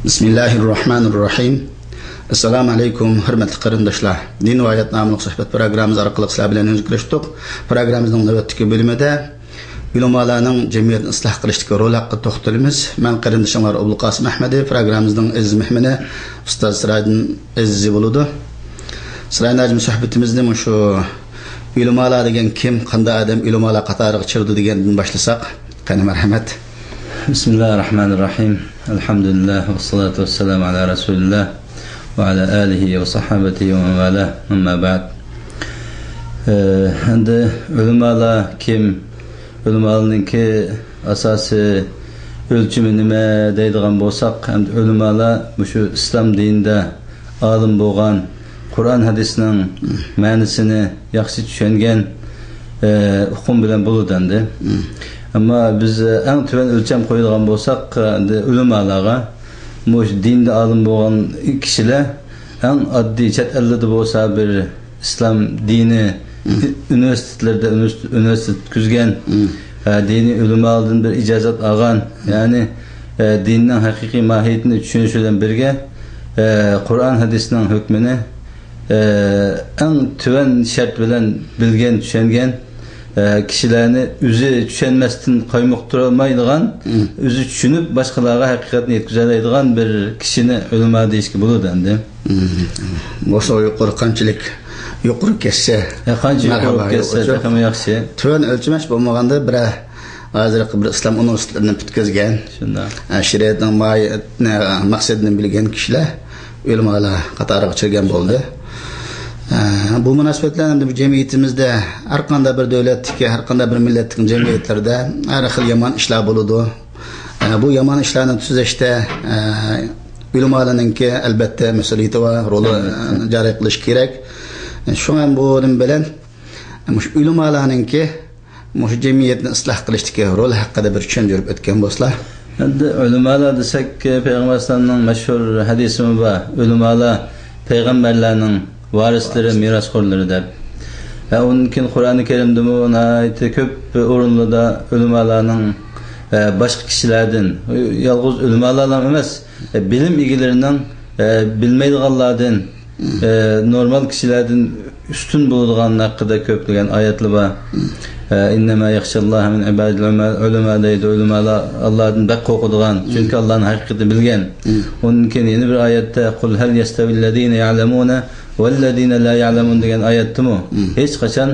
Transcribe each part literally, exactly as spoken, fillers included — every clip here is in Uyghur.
بىسمىللاھىررەھمانىررەھىم. ئەسسالامۇ ئەلەيكۇم، ھۆرمەتلىك قېرىنداشلار. دىن ۋە ھايات ناملىق سۆھبەت پروگراممىمىز ئارقىلىق سىلەر بىلەن يۈز كۆرۈشتۇق. پروگراممىمىزنىڭ نۆۋەتتىكى بۆلۈمىدە ئۆلىمالارنىڭ جەمئىيەتنى ئىسلاھ قىلىشتىكى رولى ھەققىدە توختىلىمىز. مەن قېرىندىشىڭلار ئوبۇلقاسىم ئەھمىدى، پروگراممىمىزنىڭ ئەزىز مېھمىنى ئۇستاز سىراجىدىن ئەزىزى بولىدۇ. سىراجىدىن ھاجىم، سۆھبىتىمىزنى مۇشۇ ئۆلىمالار دېگەن كىم، قانداق ئادەم ئۆلىمالار قاتارىغا كىرىدۇ دېگەندىن باشلىساق. قېنى، مەرھەمەت. بىسمىللاھىررەھمانىررەھىم. ئەلھەمدۇلىللاھ، ۋەسسالاتۇ ۋەسسالامۇ ئەلا رەسۇلىللاھ ۋە ئەلا ئالىھى ۋە ساھابەتىھى ۋە مەن ۋالاھ. ئەمما بەئد. ئە، ئەمدى ئۆلىمالار كىم؟ ئۆلىمالارنىڭكى ئاساسىي ئۆلچىمى نېمە دەيدىغان بولساق، ئەمدى ئۆلىمالار مۇشۇ ئىسلام دىنىدا ئالىم بولغان، قۇرئان ھەدىسنىڭ مەنىسىنى ياخشى چۈشەنگەن، ئە، ئۇقۇم بىلەن بولىدۇ ئەمدى. ئەمما بىز، ئە، ئەڭ تۆۋەن ئۆلچەم قويىدىغان بولساق، ئە، ئەمدى ئۆلىمالارغا مۇشۇ دىندا ئالىم بولغان كىشىلەر ئەڭ ئاددىي چەت ئەللىدە بولسا بىر ئىسلام دىنى ئۇنىۋېرسىتېتلىرىدا ئۇنىۋېرس-، ئۇنىۋېرسىتېت پۈتكۈزگەن، ئە، دىنىي ئۆلىمالىرىدىن بىر ئىجازەت ئالغان، يەنى، ئە، دىننىڭ ھەقىقىي ماھىيىتىنى چۈشىنىش بىلەن بىرگە، ئە، قۇرئان ھەدىسنىڭ ھۆكمىنى، ئە، ئەڭ تۆۋەن شەرت بىلەن بىلگەن، چۈشەنگەن، ئە، كىشىلەرنى ئۆزى چۈشەنمەستىن قايمۇقتۇرالمايدىغان، ئۆزى چۈشىنىپ باشقىلارغا ھەقىقەتنى يەتكۈزەلەيدىغان بىر كىشىنى ئۆلىما دېيىشكە بولىدۇ ئەمدى. بولسا يۇقىرى قانچىلىك يۇقىرى كەتسە، يا، قانچە يۇقىرى مەرھابا، كەتسە، يۇقىرى. تېخىمۇ ياخشى. تۆۋەن ئۆلچىمەش بولمىغاندا بىرەر ھازىرقى بىر ئىسلام ئۇنىۋېرسىتېتلىرىنى پۈتكۈزگەن، شۇنداق. ئە، شەرىئەتنىڭ ماھىيەتنى، مەقسىتىنى بىلگەن كىشىلەر ئۆلىمالار قاتارىغا كىرگەن بولدى. ئە، بۇ مۇناسىۋەت بىلەن ئەمدى بۇ جەمئىيىتىمىزدە ھەر قانداق بىر دۆلەتتىكى، ھەر قانداق بىر مىللەتنىڭ جەمئىيەتلىرىدە ھەر خىل يامان ئىشلار بولىدۇ. ئە، بۇ يامان ئىشلارنى تۈزەشتە، ئە، ئۆلىمالارنىڭكى ئەلۋەتتە مەسئۇلىيىتى بار، رولى، ئەلۋەتتە. ئە، جارى قىلىش كېرەك. شۇڭا بۇنىڭ بىلەن مۇشۇ ئۆلىمالارنىڭكى مۇشۇ جەمئىيەتنى ئىسلاھ قىلىشتىكى رولى ھەققىدە بىر چۈشەندۈرۈپ ئۆتكەن بولسىلا. ئەمدى ئۆلىمالار دېسەك، پەيغەمبەر ئەلەيھىسسالامنىڭ مەشھۇر ھەدىسىمۇ بار. ئۆلىمالار پەيغەمبەرلەرنىڭ ۋارىسلىرى، مىراسخورلىرى دەپ. ھە، ئۇندىن كېيىن قۇرئانى كەرىمدىمۇ ناھايىتى كۆپ ئورۇنلاردا ئۆلىمالارنىڭ، ئە، باشقا كىشىلەردىن، يالغۇز ئۆلىمالارلا ئەمەس، ئە، بىلىم ئىگىلىرىنىڭ، ئە، بىلمەيدىغانلاردىن، ئە، نورمال كىشىلەردىن ئۈستۈن بولىدىغان ھەققىدە كۆپلىگەن ئايەتلەر بار. ئە، «ئىننەمما يەخشەللاھە مىن ئىبادىل ئۇلەما» دەيدۇ. ئۆلىمالار ئاللادىن بەك قورقىدىغان، چۈنكى ئاللانىڭ ھەقىقىتىنى بىلگەن. ئۇندىن كېيىن يەنە بىر ئايەتتە «قۇل ھەل يەستەۋىللەزىنە يەئلەمۇنە ۋەللەزىنە لا يەئلەمۇن» دېگەن ئايەتتىمۇ ھېچقاچان،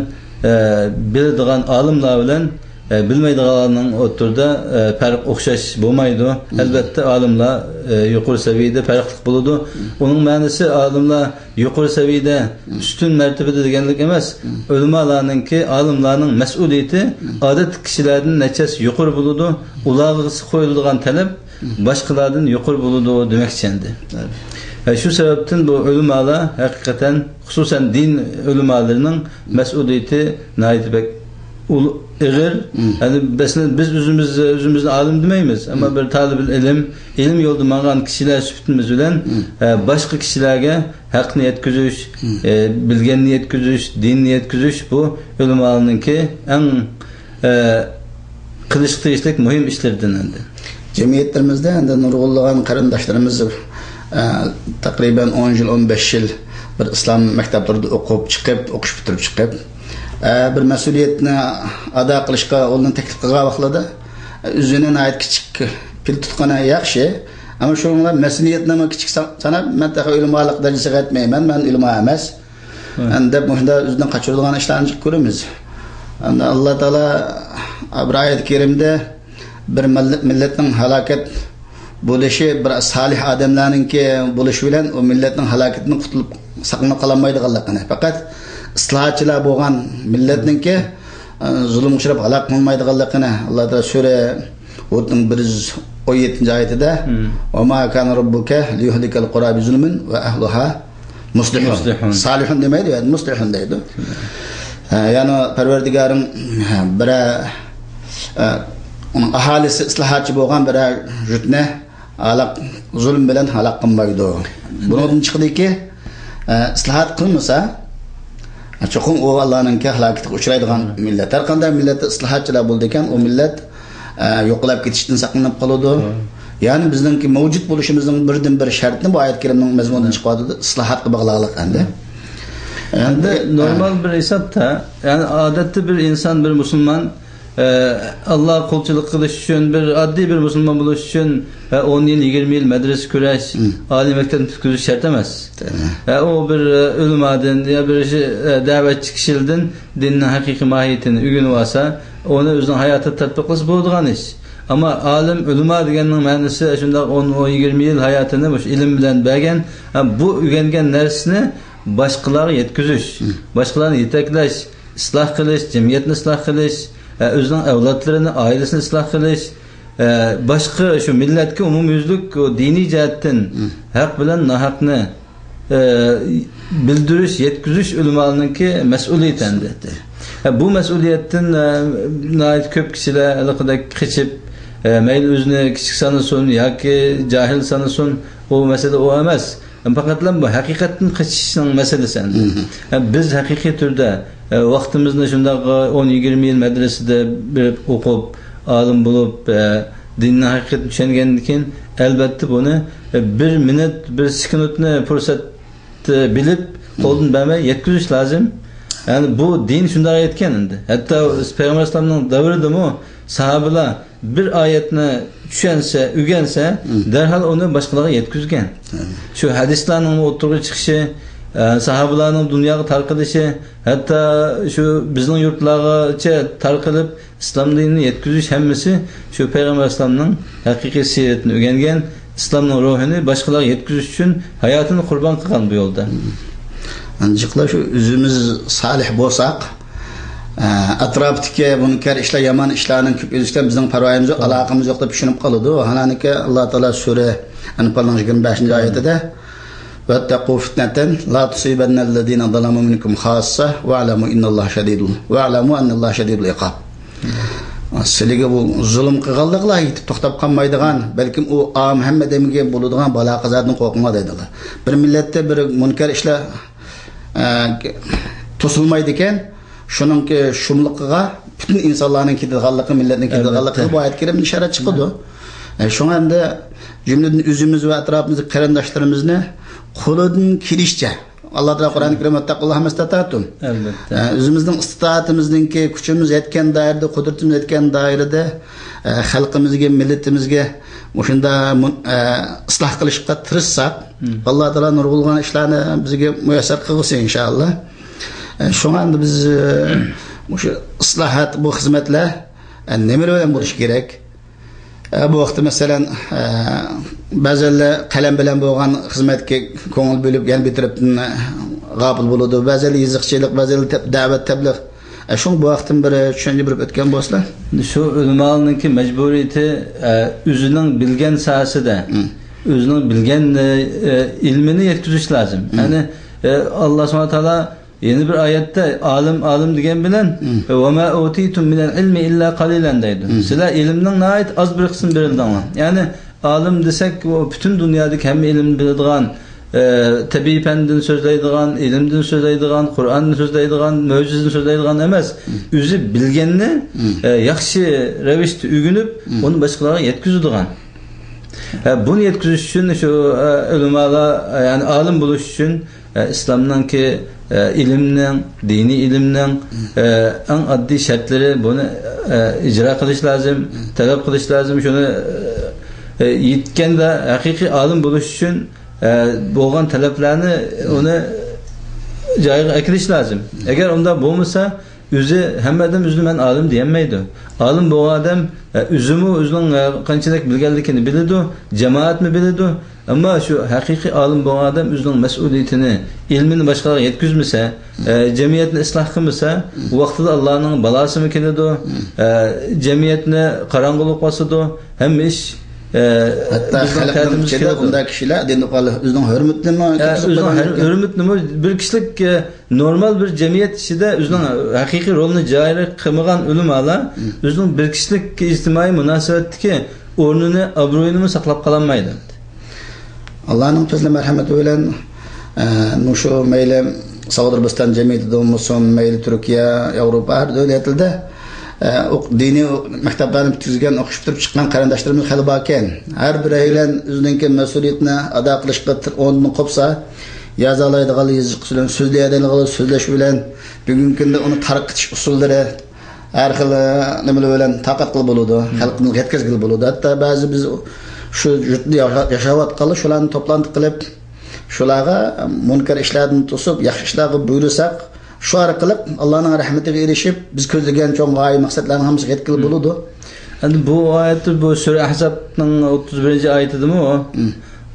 ئە، بىلىدىغان ئالىملار بىلەن، ئە، بىلمەيدىغانلارنىڭ ئوتتۇرىدا، ئە، پەرق ئوخشاش بولمايدۇ. ئەلۋەتتە، ئالىملار، ئە، يۇقىرى سەۋىيەدە پەرقلىق بولىدۇ. ئۇنىڭ مەنىسى ئالىملار يۇقىرى سەۋىيەدە، ئۈستۈن مەرتىبىدە دېگەنلىك ئەمەس. ئۆلىمالارنىڭكى، ئالىملارنىڭ مەسئۇلىيىتى ئادەتتىكى كىشىلەردىن نەچچە ھەسسە يۇقىرى بولىدۇ. ئۇلارغا قويۇلىدىغان تەلەپ باشقىلاردىن يۇقىرى بولىدۇ دېمەكچى ئەمدى. ھە، شۇ سەۋەبتىن بۇ ئۆلىمالار ھەقىقەتەن، خۇسۇسەن دىن ئۆلىمالىرىنىڭ مەسئۇلىيىتى ناھايىتى بەك ئۇل-، ئېغىر. يەنى مەسىلەن، بىز ئۆزىمىز، ئۆزىمىزنى ئالىم دېمەيمىز، ئەمما بىر تالىبىل ئىلىم، ئىلىم يولىدا ماڭغان كىشىلەر سۈپىتىمىز بىلەن، ئە، باشقا كىشىلەرگە ھەقنى يەتكۈزۈش، ئە، بىلگەننى يەتكۈزۈش، دىننى يەتكۈزۈش، بۇ ئۆلىمالارنىڭكى ئەڭ، ئە، قىلىشقا تېگىشلىك مۇھىم ئىشلىرىدىن ئەمدى. جەمئىيەتلىرىمىزدە ئەمدى نۇرغۇنلىغان قېرىنداشلىرىمىز، ئە، تەقرىبەن ئون يىل، ئون بەش يىل بىر ئىسلام مەكتەپلىرىدە ئوقۇپ چىقىپ، ئوقۇش پۈتتۈرۈپ چىقىپ، ئە، بىر مەسئۇلىيەتنى ئادا قىلىشقا ئۇلارنى تەكلىپ قىلغان ۋاقىتلىرىدا، ئە، ئۆزىنى ناھايىتى كىچىك پىل تۇتقىنى ياخشى. ئەمما شۇنىڭ بىلەن مەسئۇلىيەتنىمۇ كىچىك سان-، ساناپ، مەن تېخى ئۆلىمالىق دەرىجىسىگە يەتمەيمەن، مەن ئۆلىما ئەمەس. ھە. ئەمدى دەپ مۇشۇنداق ئۆزىدىن قاچۇرىدىغان ئىشلارنى جىق كۆرىمىز. ئەمدى ئاللا تائالا بىر ئايەت كەرىمدە بىر مىللەت، مىللەتنىڭ ھالاكەت بولۇشى، بىر سالىھ ئادەملەرنىڭكى بولۇشى بىلەن ئۇ مىللەتنىڭ ھالاكىتىدىن قۇتۇلۇپ ساقلىنىپ قالالمايدىغانلىقىنى، پەقەت ئىسلاھاتچىلار بولغان مىللەتنىڭكى، ئە، زۇلۇمغا ئۇچراپ ھالاك قىلىنمايدىغانلىقىنى ئاللا تائالا سۈرە ھۇدنىڭ بىر يۈز ئون يەتتىنچى ئايىتىدە، مم. «وما كان ربك ليهلك القرى بظلم وأهلها مصلحون.» مۇسلىھۇن. سالىھۇن دېمەيدۇ، يەنى مۇسلىھۇن دەيدۇ. ھە، يەنى پەرۋەردىگارىڭ بىرەر، ئە، ئۇنىڭ ئاھالىسى ئىسلاھاتچى بولغان بىرەر يۇرتنى ھالاك، زۇلۇم بىلەن ھالاك قىلمايدۇ. بۇنىڭدىن چىقىدۇكى، ئە، ئىسلاھات قىلمىسا، چوقۇم ئۇ ئاللانىڭكى ھالاكىتىگە ئۇچرايدىغان مىللەت. ھەر قانداق مىللەتتە ئىسلاھاتچىلار بولىدىكەن، ئۇ مىللەت، ئە، يوقىلاپ كېتىشتىن ساقلىنىپ قالىدۇ. يەنى بىزنىڭكى مەۋجۇت بولۇشىمىزنىڭ بىردىن بىر شەرتىنى بۇ ئايەت كەرىمنىڭ مەزمۇنىدىن چىقىۋاتىدۇ، ئىسلاھاتقا باغلىقلىق ئەمدى. ئەمدى ئە، نورمال بىر ھېسابتا، يەنى ئادەتتە بىر ئىنسان، بىر مۇسۇلمان، ئە، ئاللاغا قۇلچىلىق قىلىش ئۈچۈن، بىر ئاددىي بىر مۇسۇلمان بولۇش ئۈچۈن، ئە، ئون يىل، يىگىرمە يىل مەدرىسە كۈرەش، ھە، ئالىي مەكتەپنى پۈتكۈزۈش شەرت ئەمەس. تەمام. ھە، ئۇ بىر، ئە، ئۆلىمادىن يا بىر شى-، ئە، دەۋەتچى كىشىلەردىن دىننىڭ ھەقىقىي ماھىيىتىنى ئۆگىنىۋالسا، ئۇنى ئۆزىنىڭ ھاياتىدا تەتبىق قىلسا بولىدىغان ئىش. ئەمما ئالىم، ئۆلىما دېگەننىڭ مەنىسى شۇنداق ئون، ئون، يىگىرمە يىل ھاياتىنى مۇشۇ ئىلىم بىلەن بەرگەن، ھە، بۇ ئۆگەنگەن نەرسىنى باشقىلارغا يەتكۈزۈش، ھم. باشقىلارنى يېتەكلەش، ئىسلاھ قىلىش، جەمئىيەتنى ئىسلاھ قىلىش، ھە، ئۆزىنىڭ ئەۋلادلىرىنى، ئائىلىسىنى ئىسلاھ قىلىش، ئە، باشقا شۇ مىللەتكە ئومۇميۈزلۈك دىنىي جەھەتتىن ھە. ھەق بىلەن ناھەقنى، ئە، بىلدۈرۈش، يەتكۈزۈش ئۆلىمالارنىڭكى مەسئۇلىيىتى ئەمدى. مەسئۇلىيىتى. ئە، بۇ مەسئۇلىيەتتىن، ئە، ناھايىتى كۆپ كىشىلەر ھېلىقىدەك قېچىپ، ئە، مەيلى ئۆزىنى كىچىك سانىسۇن ياكى جاھىل سانىسۇن، ئۇ مەسىلە ئۇ ئەمەس. پەقەتلا بۇ ھەقىقەتتىن قېچىشنىڭ مەسىلىسى ئەمدى. ھە، بىز ھەقىقىي تۈردە، ئە، ۋاقتىمىزنى شۇنداق، ئە، ئون، يىگىرمە يىل مەدرىسىدە بېرىپ ئوقۇپ، ئالىم بولۇپ، ئە، دىننىڭ ھەقىقىتىنى چۈشەنگەندىن كېيىن، ئەلبەتتە بۇنى، ئە، بىر مىنۇت، بىر سېكۇنتنى پۇرسەت، ئە، بىلىپ، قولدىن بەرمەي يەتكۈزۈش لازىم. يەنى بۇ دىن شۇنداق ئېيتكەن ئەمدى. ھەتتا پەيغەمبەر ئەلەيھىسسالامنىڭ دەۋرىدىمۇ ساھابىلەر بىر ئايەتنى چۈشەنسە، ئۆگەنسە، مم. دەرھال ئۇنى باشقىلارغا يەتكۈزگەن. مم. شۇ ھەدىسلەرنىڭ ئوتتۇرىغا چىقىشى، ئە، ساھابىلەرنىڭ دۇنياغا تارقىلىشى، ھەتتا شۇ بىزنىڭ يۇرتلارغىچە تارقىلىپ، ئىسلام دىنىنى يەتكۈزۈش ھەممىسى شۇ پەيغەمبەر ئەلەيھىسسالامنىڭ ھەقىقىي سىرىتىنى ئۆگەنگەن، ئىسلامنىڭ روھىنى باشقىلارغا يەتكۈزۈش ئۈچۈن ھاياتىنى قۇربان قىلغان بۇ يولدا. مم. ئەنجىقلا شۇ ئۆزىمىز سالىھ بولساق، ئە، ئەتراپتىكى مۇنكەر ئىشلار، يامان ئىشلارنىڭ كۆپ ئۆزىكىدىن بىزنىڭ پەرۋايىمىز يوق، ئالاقىمىز يوق دەپ چۈشىنىپ قالىدۇ. ھالانىكى، ئاللا تائالا سۈرە ئەنپالنىڭ يىگىرمە بەشىنچى ئايىتىدە، «واتقوا فتنة لا تصيبن الذين ظلموا منكم خاصة واعلموا أن الله شديد، واعلموا أن الله شديد العقاب.» سىلىگە بۇ زۇلۇم قىلغانلىقلار يېتىپ توختاپ قالمايدىغان، بەلكىم ئۇ ئام ھەممە ئادەمگە بولىدىغان بالا قازادىن قورقۇڭلار دەيدىغان. بىر مىللەتتە بىر مۇنكەر ئىشلار، ئە، توسۇلمايدىكەن، شۇنىڭكى شۇملۇقىغا پۈتۈن ئىنسانلارنىڭ كېتىدىغانلىقى، مىللەتنىڭ كېتىدىغانلىقىغا ئەلۋەتتە. بۇ ئايەت كەرىمدىن ئىشارەت چىقىدۇ. ئە، شۇڭا ئەمدى جۈملىدىن ئۆزىمىز ۋە ئەتراپىمىزدىكى قېرىنداشلىرىمىزنى قولىدىن كېلىشىچە، ئاللا تائالا قۇرئان كەرىمدە، «واتقوا الله ما استطعتم.» ئەلۋەتتە. ئە، ئۆزىمىزنىڭ ئىستىتائىتىمىزنىڭكى، كۈچىمىز يەتكەن دائىرىدە، قۇدرىتىمىز يەتكەن دائىرىدە، ئە، خەلقىمىزگە، مىللىتىمىزگە مۇشۇنداق مۇن-، ئە، ئىسلاھ قىلىشقا تىرىشساق، مم. ئاللا تائالا نۇرغۇنلىغان ئىشلارنى بىزگە مۇيەسسەر قىلغۇسى، ئىنشائاللا. ئە، شۇڭا ئەمدى بىز، ئە، مۇشۇ ئىسلاھات، بۇ خىزمەتلەر، ئە، نېمە بىلەن بولۇشى كېرەك؟ ئە، بۇ ۋاقىتتا، مەسىلەن، ئە، بەزىلەر قەلەم بىلەن بولغان خىزمەتكە كۆڭۈل بۆلۈپ، يەنە بىر تەرەپتىن، ئە، غاپىل بولىدۇ. بەزىلەر يېزىقچىلىق، بەزىلەر تەب-، دەۋەت، تەبلىغ. ئە، شۇڭا بۇ ۋاقىتتىن بىر چۈشەنچە بېرىپ ئۆتكەن بولسىلا. شۇ ئۆلىمالارنىڭكى مەجبۇرىيىتى، ئە، ئۆزىنىڭ بىلگەن ساھەسىدە، مم. ئۆزىنىڭ بىلگەن، ئە، ئە، ئىلمىنى يەتكۈزۈش لازىم. مم. يەنى، ئە، ئاللا سۇبھانەھۇ ۋە تائالا يەنە بىر ئايەتتە، «ئالىم، ئالىم» دېگەن بىلەن، مم. «وما أوتيتم من العلم إلا قليلا» دەيدۇ. مم. سىلەر ئىلىمنىڭ ناھايىتى ئاز بىر قىسمىنى بېرىلدىڭلار. يەنى ئالىم دېسەك، ئۇ پۈتۈن دۇنيادىكى ھەممە ئىلىمنى بىلىدىغان، ئە، تەبىئىي پەندىن سۆزلەيدىغان، ئىلىمدىن سۆزلەيدىغان، قۇرئاندىن سۆزلەيدىغان، مۆجىزىدىن سۆزلەيدىغان ئەمەس. مم. ئۆزى بىلگەننى، مم. ئە، ياخشى رەۋىشتە ئۆگىنىپ، مم. ئۇنى باشقىلارغا يەتكۈزىدىغان. ئە، بۇنى يەتكۈزۈش ئۈچۈن شۇ، ئە، ئۆلىمالار، ئە، يەنى ئالىم بولۇش ئۈچۈن، ئە، ئىسلامنىڭكى، ئە، ئىلىمنىڭ، دىنىي ئىلىمنىڭ، ئە، ئەڭ ئاددىي شەرتلىرى، بۇنى، ئە، ئىجرا قىلىش لازىم، تەلەپ قىلىش لازىم. شۇنى، ئە، يەتكەندە ھەقىقىي ئالىم بولۇش ئۈچۈن، ئە، بولغان تەلەپلەرنى، ئۇنى جايىغا ئەكېلىش لازىم. ئەگەر ئۇنداق بولمىسا، ئۆزى، ھەممە ئادەم ئۆزىنى مەن ئالىم دېيەلمەيدۇ. ئالىم بولغان ئادەم، ئە، ئۆزىمۇ ئۆزىنىڭ، ئە، قانچىلىك بىلگەنلىكىنى بىلىدۇ، جامائەتمۇ بىلىدۇ. ئەمما شۇ ھەقىقىي ئالىم بولغان ئادەم ئۆزىنىڭ مەسئۇلىيىتىنى، ئىلمىنى باشقىلارغا يەتكۈزمىسە، ئە، جەمئىيەتنى ئىسلاھ قىلمىسا، ۋاقتىدا ئاللانىڭ بالاسىمۇ كېلىدۇ، ئە، جەمئىيەتنى قاراڭغۇلۇققا باسىدۇ، ھەممە ئىش، ئە، ھەتتا بىزنىڭ خەلقنىڭ تەتىمىزگە ئىچىدە كېلىدۇ. ئۇنداق كىشىلەر دىندىن قالىپ، ئۆزىنىڭ ھۆرمىتىنىمۇ، ئە، ئۆزىنىڭ ھۆر-، ھۆرمىتىنىمۇ بىر كىشىلىك، ئە، نورمال بىر جەمئىيەت ئىچىدە ئۆزىنىڭ ھەقىقىي رولىنى جارى قىلمىغان ئۆلىمالار ئۆزىنىڭ بىر كىشىلىك ئىجتىمائىي مۇناسىۋەتتىكى ئورنىنى، ئابرۇيىنىمۇ ساقلاپ قالالمايدۇ. ئاللانىڭ پەزلى مەرھەمىتى بىلەن، ئە، مۇشۇ مەيلى ساغدۇربىستان جەمئىيىتىدە بولمىسۇن، مەيلى تۈركىيە، ياۋروپا ھەر دۆلەتلىدە، ئە، ئوق-، دىنىي ئو-، مەكتەپلەرنى پۈتكۈزگەن، ئوقۇش پۈتتۈرۈپ چىققان قېرىنداشلىرىمىز خېلى باركەن. ھەر بىرەيلەن ئۆزىنىڭكى مەسئۇلىيىتىنى ئادا قىلىشقا تىر-، ئورنىدىن قوپسا، يازالايدىغان يېزىقى بىلەن، سۆزلىيەلەيدىغان سۆزلەش بىلەن، بۈگۈنكى كۈندە ئۇنى تارقىتىش ئۇسۇللىرى، ھەر خىل نېمىلەر بىلەن تارقاتقىلى بولىدۇ، خەلقىمىزگە يەتكۈزگىلى بولىدۇ. ھەتتا بەزى بىز شۇ يۇرتتا ياشا-، ياشاۋاتقانلار شۇلارنى توپلانتى قىلىپ، شۇلارغا مۇنكەر ئىشلاردىن توسۇپ، ياخشى ئىشلارغا بۇيرۇساق، شۇ ئارقىلىق ئاللانىڭ رەھمىتىگە ئېرىشىپ، بىز كۆزلىگەن چوڭ غايە مەقسەتلەرنىڭ ھەممىسىگە يەتكىلى بولىدۇ. ئەمدى بۇ ئايەتتە، بۇ سۈرە ئەھزابنىڭ ئوتتۇز بىرىنچى ئايىتىدىمۇ،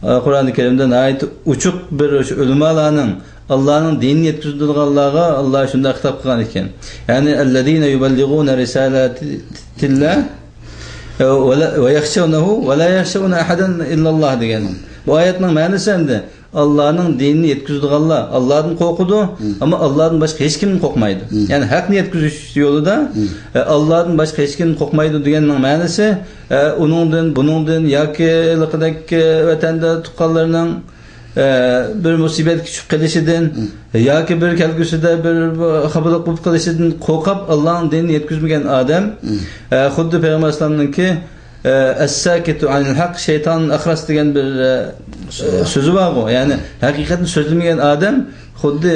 ئە، قۇرئانى كەرىمدە ناھايىتى ئوچۇق بىر شۇ ئۆلىمالارنىڭ ئاللانىڭ دىنىنى يەتكۈزىدىغانلارغا ئاللا شۇنداق خىتاب قىلغان ئىكەن. يەنى، «الذين يبلغون رسالات الله ولا، ويخشونه ولا يخشون أحدا إلا الله» دېگەن. بۇ ئايەتنىڭ مەنىسى ئەمدى، ئاللانىڭ دىنىنى يەتكۈزىدىغانلار ئاللادىن قورقىدۇ، ئەمما ئاللادىن باشقا ھېچ كىمدىن قورقمايدۇ. يەنى ھەقنى يەتكۈزۈش يولىدا، ئە، ئاللادىن باشقا ھېچ كىمدىن قورقمايدۇ دېگەننىڭ مەنىسى، ئە، ئۇنىڭدىن، بۇنىڭدىن ياكى ھېلىقىدەك، ئە، ۋەتەندە تۇغقانلىرىنىڭ ئە، بىر مۇسىبەتكە چۈشۈپ قېلىشىدىن ياكى بىر كەلگۈسىدە بىر خاپىلىق بولۇپ قېلىشىدىن قورقۇپ، ئاللانىڭ دىنىنى يەتكۈزمىگەن ئادەم، ئە، خۇددى پەيغەمبەر ئەلەيھىسسالامنىڭكى، ئە، «الساكت عن الحق شيطان أخرس» دېگەن بىر، ئە، سۆزى بارغۇ. يەنى ھەقىقەتنى سۆزلىمىگەن ئادەم خۇددى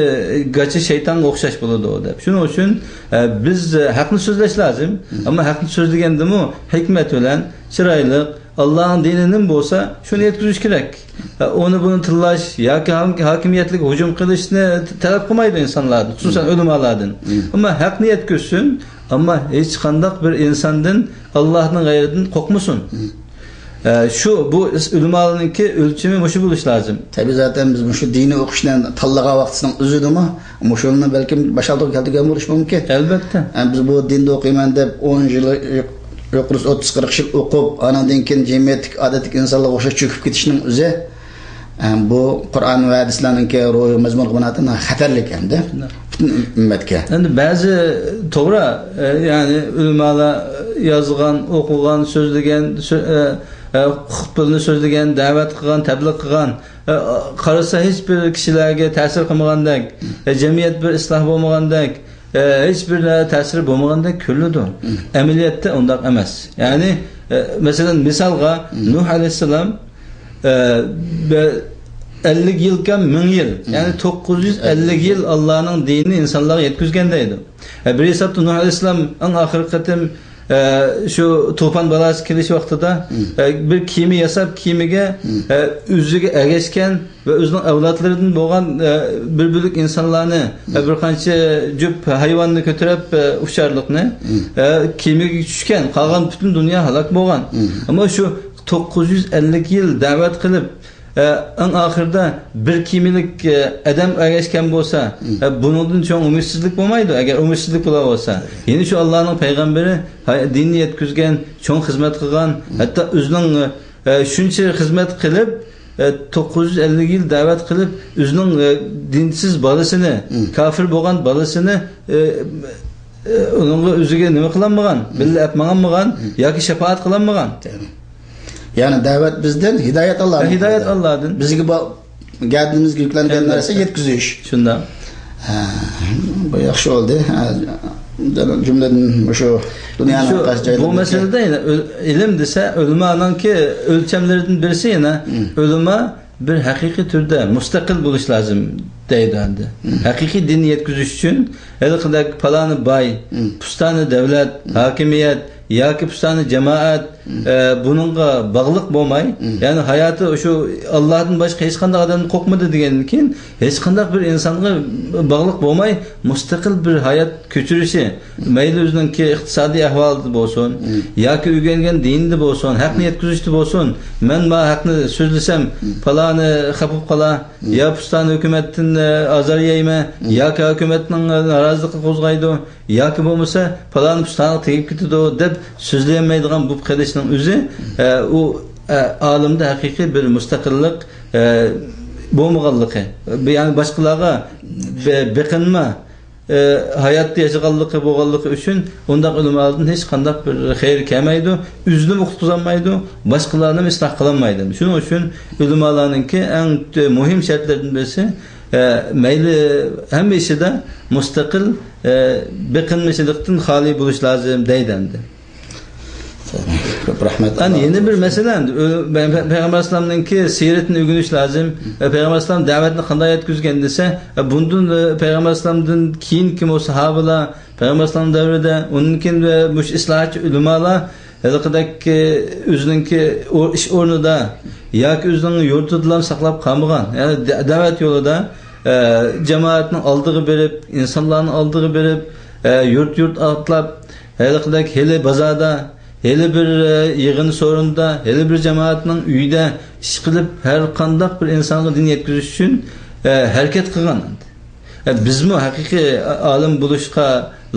گاچا شەيتانغا ئوخشاش بولىدۇ دەپ. شۇنىڭ ئۈچۈن، ئە، بىز، ئە، ھەقنى سۆزلەش لازىم. ئەمما ھەقنى سۆزلىگەندىمۇ ھېكمەت بىلەن، چىرايلىق، ئاللانىڭ دىنى نېمە بولسا، شۇنى يەتكۈزۈش كېرەك. ئە، ئۇنى بۇنى تىللاش ياكى ھاكىم-، ھاكىمىيەتلىككە ھۇجۇم قىلىشنى ت-، تەلەپ قىلمايدۇ ئىنسانلاردىن، خۇسۇسەن ئۆلىمالاردىن. ئەمما ھەقنى يەتكۈزسۇن، ئەمما ھېچقانداق بىر ئىنساندىن، ئاللانىڭ غەيرىدىن قورقمىسۇن. ئە، شۇ، بۇ ئۆلىمالارنىڭكى ئۆلچىمى مۇشۇ بولۇشى لازىم. تەبىئىي، زاتەن بىز مۇشۇ دىنىي ئوقۇشنى تاللىغان ۋاقتىسىنىڭ ئۆزىدىمۇ مۇشۇنى بەلكىم باشلامچىلىققا كەلتۈرگەن بولۇشى مۇمكىن. ئەلۋەتتە. ئە، بىز بۇ دىندا ئوقۇيمەن دەپ ئون يىل، يۇقىرىسى ئوتتۇز قىرىق يىل ئوقۇپ، ئانىڭدىن كېيىن جەمئىيەتتىكى ئادەتتىكى ئىنسانلارغا ئوخشاش چۆكۈپ كېتىشنىڭ ئۆزى، ئە، بۇ قۇرئان ۋە ھەدىسلەرنىڭكى روھىي مەزمۇنغا بىنائەن خەتەرلىك ھەمدە پۈتۈن ئۈممەتكە. ئەمدى بەزى، توغرا، ئە، يەنى ئۆلىمالار يازغان، ئوقۇغان، سۆزلىگەن، سۆ-، ئە، ئە، خۇتبىلىرىنى سۆزلىگەن، دەۋەت قىلغان، تەبلىغ قىلغان، ئە، قارىسا ھېچ بىر كىشىلەرگە تەسىر قىلمىغاندەك، ئە، جەمئىيەت بىر ئىسلاھ بولمىغاندەك، ئە، ھېچ بىر تەسىرى بولمىغاندەك كۆرۈنىدۇ. ئەمەلىيەتتە ئۇنداق ئەمەس. يەنى، ئە، مەسىلەن، مىسالغا، نۇھ ئەلەيھىسسالام، ئە، بە-، ئەللىك يىلكەن مىڭ يىل، يەنى توققۇز يۈز ئەللىك يىل ئاللانىڭ دىنىنى ئىنسانلارغا يەتكۈزگەن دەيدۇ. ئە، بىر ھېسابتا نۇھ ئەلەيھىسسالام ئەڭ ئاخىرقى قېتىم، ئە، شۇ توپان بالاسى كېلىش ۋاقتىدا، ئە، بىر كېمە ياساپ، كېمىگە، ئە، ئۆزىگە ئەگەشكەن ۋە ئۆزىنىڭ ئەۋلادلىرىدىن بولغان، ئە، بىر بۆلەك ئىنسانلارنى، ئە، بىر قانچە جۈپ ھايۋاننى كۆتۈرۈپ، ئە، ئۇچارلىقنى، ئە، كېمىگە چۈشكەن، قالغان پۈتۈن دۇنيا ھالاك بولغان. ئەمما شۇ توققۇز يۈز ئەللىك يىل دەۋەت قىلىپ، ئە، ئەڭ ئاخىرىدا بىر كېمىلىك، ئە، ئادەم ئەگەشكەن بولسا، ئە، بۇنىڭدىن چوڭ ئۈمىدسىزلىك بولمايدۇ، ئەگەر ئۈمىدسىزلىك بولا بولسا. يەنى شۇ ئاللانىڭ پەيغەمبىرى ھاي-، دىننى يەتكۈزگەن، چوڭ خىزمەت قىلغان، ھەتتا ئۆزىنىڭ، ئە، شۇنچە خىزمەت قىلىپ، ئە، توققۇز يۈز ئەللىك يىل دەۋەت قىلىپ، ئۆزىنىڭ، ئە، دىنسىز بالىسىنى، كاپىر بولغان بالىسىنى، ئە، ئە، ئۇنىڭغا ئۆزىگە نېمە قىلالمىغان، بىللە ئەپ ماڭالمىغان ياكى شاپائەت قىلالمىغان. يەنى دەۋەت بىزدىن، ھىدايەت ئاللادىن. ھىدايەت ئاللادىن. بىزگە بۇ گەدىنىمىزگە يۈكلەنگەن نەرسە يەتكۈزۈش. شۇنداق. ھە، بۇ ياخشى بولدى. ھە، جۈملىدىن مۇشۇ دۇنيانىڭ قايسى جايلىرىدا بۇ مەسىلىدە يەنە ئۆل-، ئىلىم دېسە، ئۆلىمانىڭكى ئۆلچەملىرىدىن بىرسى يەنە ئۆلىما بىر ھەقىقىي تۈردە مۇستەقىل بولۇش لازىم دەيدۇ ئەمدى. ھەقىقىي دىننى يەتكۈزۈش ئۈچۈن ھېلىقىدەك پالانى باي، پۇستانى دەۋلەت، ھاكىمىيەت ياكى پۇستانى جامائەت، ئە، بۇنىڭغا باغلىق بولماي، يەنى ھاياتى شۇ ئاللادىن باشقا ھېچقانداق ئادەمدىن قورقمىدى دېگەندىن كېيىن، ھېچقانداق بىر ئىنسانغا باغلىق بولماي، مۇستەقىل بىر ھايات كۆچۈرۈشى، مەيلى ئۆزىنىڭكى ئىقتىسادىي ئەھۋالىدا بولسۇن، ياكى ئۆگەنگەن دىنىدا بولسۇن، ھەقنى يەتكۈزۈشتە بولسۇن، مەن ما ھەقنى سۆزلىسەم، پالانى خاپا بولۇپ قالا، يا پۇستانى ھۆكۈمەتتىن، ئە، ئازار يەيمەن، ياكى ھۆكۈمەتنىڭ، ئە، نارازىلىقى قوزغايدۇ، ياكى بولمىسا پالانى پۇستانىغا تېگىپ كېتىدۇ دەپ سۆزلىيەلمەيدىغان بولۇپ قېلىشنىڭ ئۆزى، ئە، ئۇ، ئە، ئالىمدا ھەقىقىي بىر مۇستەقىللىق، ئە، بولمىغانلىقى، يەنى باشقىلارغا بە-، بېقىنما، ئە، ھاياتتا ياشىغانلىقى بولغانلىقى ئۈچۈن ئۇنداق ئۆلىمالاردىن ھېچقانداق بىر خەير كەلمەيدۇ، ئۆزىنىمۇ قۇتقۇزالمايدۇ، باشقىلارنىمۇ ئىسلاھ قىلالمايدۇ. شۇنىڭ ئۈچۈن ئۆلىمالارنىڭكى ئەڭ مۇھىم شەرتلىرىدىن بىرسى، ئە، مەيلى ھەممە ئىشىدا مۇستەقىل، ئە، بېقىنمىچىلىقتىن خالىي بولۇش لازىم دەيدۇ ئەمدى. كۆپ رەھمەت. ئەنە يەنە بىر مەسىلە، ئەمدى ئۆ-، پەيغەمبەر ئەلەيھىسسالامنىڭكى سىيرىتىنى ئۆگىنىش لازىم. ئە، پەيغەمبەر ئەلەيھىسسالام دەۋەتنى قانداق يەتكۈزگەن دېسە، ئە، بۇندىن، ئە، پەيغەمبەر ئەلەيھىسسالامدىن كېيىنكى بۇ ساھابىلار، پەيغەمبەر ئەلەيھىسسالام دەۋرىدە، ئۇنىڭ كېيىن ۋە مۇشۇ ئىسلاھاتچى ئۆلىمالار ھېلىقىدەك، ئۆزىنىڭكى ئۇ ئىش ئورنىدا ياكى ئۆزىنىڭ يۇرتىدىلا ساقلاپ قالمىغان، يەنى دە-، دەۋەت يولىدا، ئە، جامائەتنىڭ ئالدىغا بېرىپ، ئىنسانلارنىڭ ئالدىغا بېرىپ، ئە، يۇرت-يۇرت ئاتلاپ، ھېلىقىدەك ھېلى بازاردا، ھېلى بىر، ئە، يىغىن سورۇندا، ھېلى بىر جامائەتنىڭ ئۆيىدە ئىش قىلىپ، ھەر قانداق بىر ئىنسانغا دىن يەتكۈزۈش ئۈچۈن، ئە، ھەرىكەت قىلغان. ئە، بىزمۇ ھەقىقىي ئالىم بولۇشقا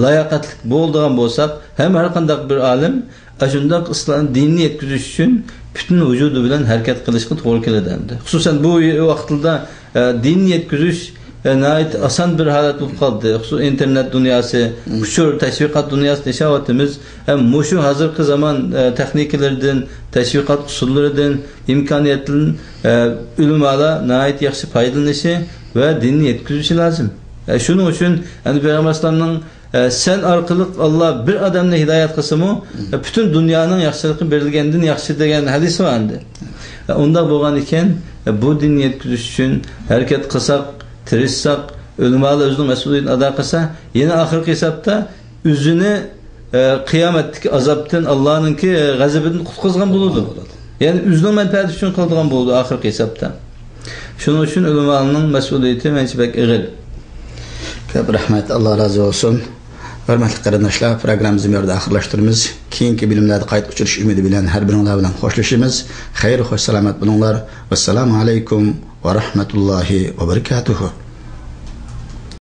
لاياقەتلىك بولىدىغان بولساق، ھەم ھەر قانداق بىر ئالىم ئاشۇنداق ئىسلام دىنىنى يەتكۈزۈش ئۈچۈن پۈتۈن ۋۇجۇدى بىلەن ھەرىكەت قىلىشقا توغرا كېلىدۇ ئەمدى. خۇسۇسەن بۇ ۋاقىتلاردا، ئە، دىننى يەتكۈزۈش، ئە، ناھايىتى ئاسان بىر ھالەت بولۇپ قالدى. خۇسۇسەن ئىنتېرنېت دۇنياسى، مم. ئۇچۇر، تەشۋىقات دۇنياسىدا ياشاۋاتىمىز. ھەم مۇشۇ ھازىرقى زامان، ئە، تېخنىكىلىرىدىن، تەشۋىقات ئۇسۇللىرىدىن، ئىمكانىيەتتىن، ئە، ئۆلىمالار ناھايىتى ياخشى پايدىلىنىشى ۋە دىننى يەتكۈزۈشى لازىم. ئە، شۇنىڭ ئۈچۈن ئەمدى پەيغەمبەر ئەلەيھىسسالامنىڭ ئە، سەن ئارقىلىق ئاللا بىر ئادەمنى ھىدايەت قىلسىمۇ، ئە، پۈتۈن دۇنيانىڭ ياخشىلىقى بېرىلگەندىن ياخشى دېگەن ھەدىس بار ئەمدى. ئە، ئۇنداق بولغان ئىكەن، ئە، بۇ دىننى يەتكۈزۈش ئۈچۈن ھەرىكەت قىلساق، تىرىشساق، ئۆلىمالار ئۆزىنىڭ مەسئۇلىيىتىنى ئادا قىلسا، يەنە ئاخىرقى ھېسابتا ئۆزىنى، ئە، قىيامەتتىكى ئازابتىن، ئاللانىڭكى، ئە، غەزىپىدىن قۇتقۇزغان بولىدۇ. يەنى ئۆزىنىڭ مەنپەئەتى ئۈچۈن قىلىدىغان بولىدۇ ئاخىرقى ھېسابتا. شۇنىڭ ئۈچۈن ئۆلىمانىڭ مەسئۇلىيىتى مەنچە بەك ئېغىر. كۆپ رەھمەت، ئاللا رازى بولسۇن. ھۆرمەتلىك قېرىنداشلار، پروگراممىمىزنى بۇ يەردە ئاخىرلاشتۇرىمىز. كېيىنكى بۆلۈملەردە قايتا ئۇچرىشىش ئۈمىدى بىلەن ھەر بىرىڭلار بىلەن خوشلىشىمىز. خەير، خوش سالامەت بولۇڭلار. ۋەسسالامۇ ئەلەيكۇم ۋە رەھمەتۇللاھى ۋە بەرىكاتۇھۇ.